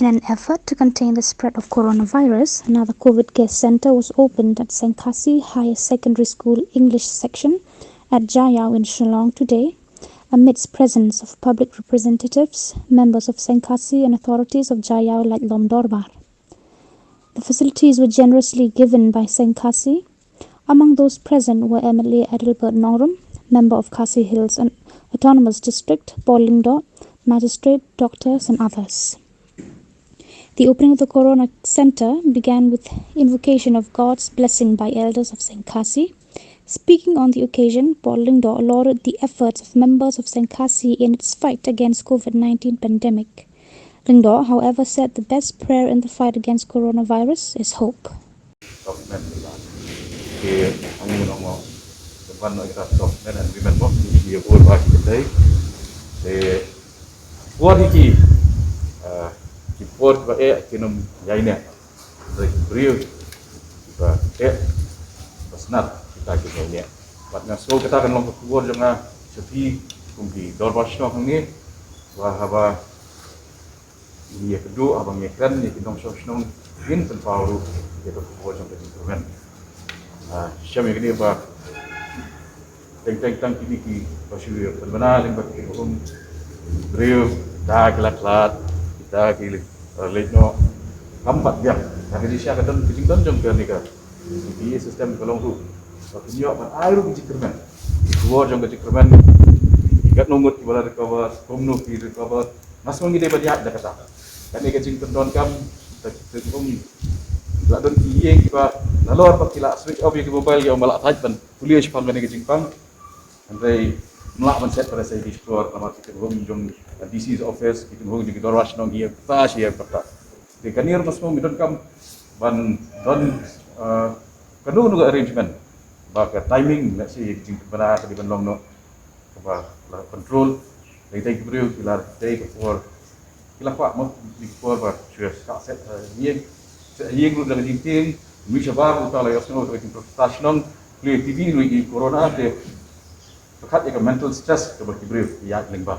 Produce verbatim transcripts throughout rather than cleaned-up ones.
In an effort to contain the spread of coronavirus, another COVID care center was opened at Sengkhasi Higher Secondary School English section at Jaiaw in Shillong today, amidst presence of public representatives, members of Sengkhasi and authorities of Jaiaw Laitlom Dorbar. The facilities were generously given by Sengkhasi. Among those present were M L A Adelbert Nongrum, member of Khasi Hills Autonomous District, Paul Lyngdoh, magistrate, doctors and others. The opening of the Corona Center began with invocation of God's blessing by elders of Sengkhasi. Speaking on the occasion, Paul Lyngdoh lauded the efforts of members of Sengkhasi in its fight against COVID nineteen pandemic. Lyngdoh, however, said the best prayer in the fight against coronavirus is hope. Government la. Ke ang mo mo. Depan no ita government and women mo. Ki bor ba ki tei. Te bor ki, eh, ki bor ba eh ki num yai ne. Dei ki briew ba eh ba snap kita ki yai ne. Bad nga so kita kan long ka bor jong nga sepi kum ki dorbar shnong hangne. Ba haba ngi ïa kdew haba ngi kren ïa ki nongshong shnong ngin pynpaw ruh ïa ka khubor jong ka jingkyrmen. Ah, shem ïa kane ba teng teng tang kine kiba shu ïa pynbna lyngba ki home briew, kita ki la khlad, kita ki la leit noh. Kam pat biang. Ka jingshisha ka don, ka jingdon jong kane ka P P E system ka long ruh ba kin ïoh ban ai ruh ka jingkyrmen, ka khubor jong ka jingkyrmen. Katno ngut kiba la recover, kumno ki recover. Mas ngi dei ban ïaid da kata. Kane ka jingpyndonkam, ta ki kum la don ki ïing kiba nalor ba ki la switch off ïa ki mobile, ïa ba la thait ban pule shaphang kane ka jingpang. Hynrei ym lah ban set para sa ki shuh namar ki kynhun jong D C's office, ki kynhun jong ki dorbar shnong ïa ta shi ïa kata. Te kane ruh mas ngi donkam ban don, eh, kano kano ka arrangement ba ka timing, let's say, ka jingpynbna ka dei ban long noh kaba la control. Dei dei ki briew ki la dei ka por, ki la kwah mo, dei ka por ba shu ïa set, eh, ïing, set ïing ruh da ka jingtieng. Mih shabar uta la ïohsngew da ka jingpyrta shnong, plie T V ruh ïa ki corona te pyrkhat ïa ka mental stress kaba ki briew ki ïaid lyngba.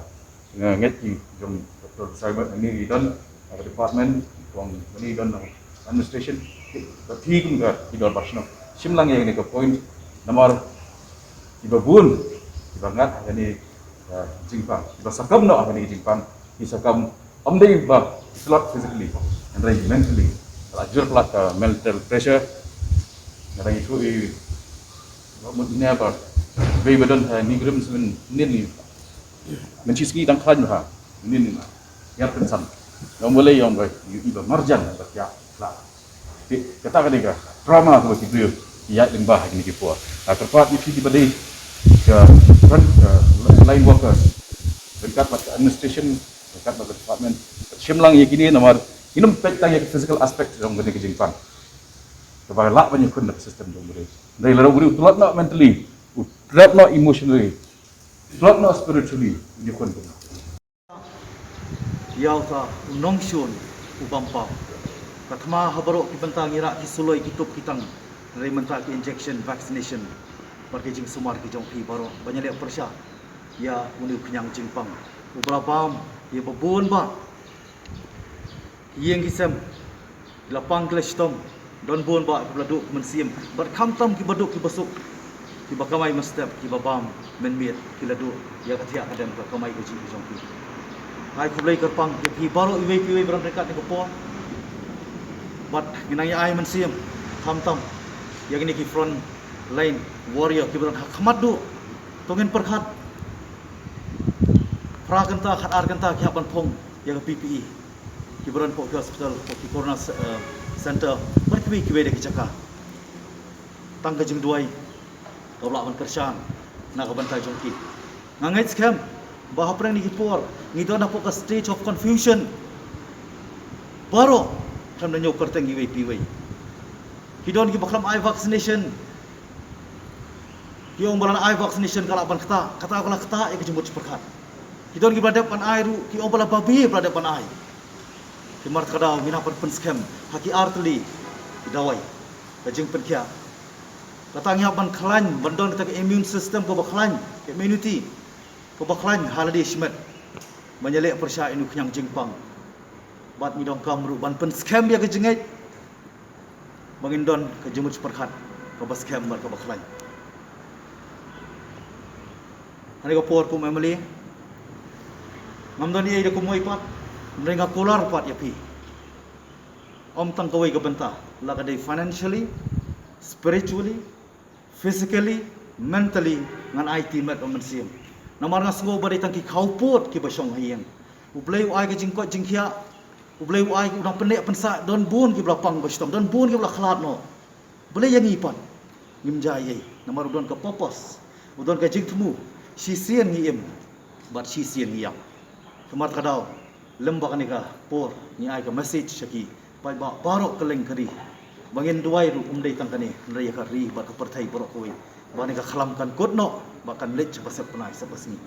Nga ngeit ki jong Doctor Simon hangne ki don ha ka department, ki kong hangne ki don ha administration, ki, ka phi kum ka ki dorbar shnong. Shim lang ïa kane ka point namar kiba bun kiba ngat ha kane ka jingpang, kiba sakam noh ha kane ka jingpang, ki sakam ym dei ba ki tlot physically, hynrei mentally. Ka la jur palat ka mental pressure. Nga dang ïathuh ïa Ba mut ine ba wei ba don ha Nongrim smen nin ni. Mynshisngi dang khlaiñ bha. Nin ni. Ïar kynsan. Ong balei, ong ba ïohi ba marjan ba ïa khlaiñ. Te kata ka dei ka trauma kaba ki briew ki ïaid lyngba ha kine ki por. Ha kyrpad ïa phi kiba dei ka front, ka line workers, ryngkat bad ka administration, ryngkat bad ka department, shim lang ïa kine namar ngin ym peit tang ïa ka physical aspect jong kane ka jingpang. Kaba lah ban ïakhun da ka system jong u briew. Hynrei lada u briew u tlot noh mentally, u tlot noh emotionally, u tlot noh spiritually, un ïakhun kumno? Ïa uta u nongshun u bam pap. Ka thma ha baroh ki bynta ngi rah ki suloi ki tup ki tang. Hynrei mynta ki injection, vaccination, bad ki jingsumar ki jong phi baroh ban ïaleh pyrshah ïa une u khñiang jingpang uba la bam ïa ba bun bah. Ki ïing ki sem ki la pang ki la shitom, don bun bah kiba la duh ka mynsiem, bad khamtam kiba duk kiba suk, kiba kamai mynstep, kiba bam mynmiet, ki la duh ïa ka thiah ka dem ka kamai kajih ka jong ki. Ai khublei kyrpang ïa phi baroh iwei pa iwei ba don ryngkat ha kane ka por. Bad ngi nang ïa ai mynsiem khamtam ïa kine ki front line warrior kiba don ha khmat duh. To ngin pyrkhat phra kynta, khat ar kynta ki hap ban phong ïa ka P P E. Kiba don hapoh ki hospital, hapoh ki corona ce-, eh, center, bad kiwei kiwei de ki jaka. Tang ka jingduwai kaba lah ban kyrshan na ka bynta jong ki. Nga ngeit skhem ba hapdeng kine ki por ngi don hapoh ka stage of confusion. Baroh khlem da ñiew kyrteng iwei pa iwei. Ki don kiba khlem ai vaccination. Ki ong ba lada ai vaccination ka lah ban ktah, kata ka la ktah ïa ka jingmut jingpyrkhat. Ki don kiba la dep ban ai ruh, ki ong ba la babe ba la dep ban ai. Te markata ka daw ngin hap ban pynskhem ha ki ar tylli ki dawai, ka jingpynkhiah. Kata ngi hap ban khlaiñ, ban don kata ka immune system kaba khlaiñ, ka immunity kaba khlaiñ ha lade shimet ban ïaleh pyrshah ïa une u khñiang jingpang. Bad ngi donkam ruh ban pynskhem ïa ka jingngeit ba ngin don ka jingmut pyrkhat kaba skhem bad kaba khlaiñ. Ha kane ka por kum M L A, ngam don ei da kumwei pat, hynrei nga kular pat ïa phi. Ym tang kawei ka bynta, la ka dei financially, spiritually, physically, mentally, ngan aiti met ba mynsiem. Namar nga sngew ba dei tang ki khawpud kiba shong ha ïing. U Blei u ai ka jingkoit jingkhiah, U Blei u ai, u nang pynneh pynsah, don bun kiba la pang ba shitom, don bun kiba la khlad noh. Balei ïa ngi pat ngim jia ei ei? Namar u don ka purpose, u don ka jingthmu, shisien ngi im bad shisien ngi ïap. Te namar kata ka daw, lem bad kane ka por, ngi ai ka message sha ki paidbah baroh kylleng ka ri ba ngin duwai ruh ym dei tang kane, hynrei ïa ka ri bad ka pyrthei baroh kawei, ba kane ka khlam kan kut noh bad kan leit sha ba sep bnai sep ba sngi.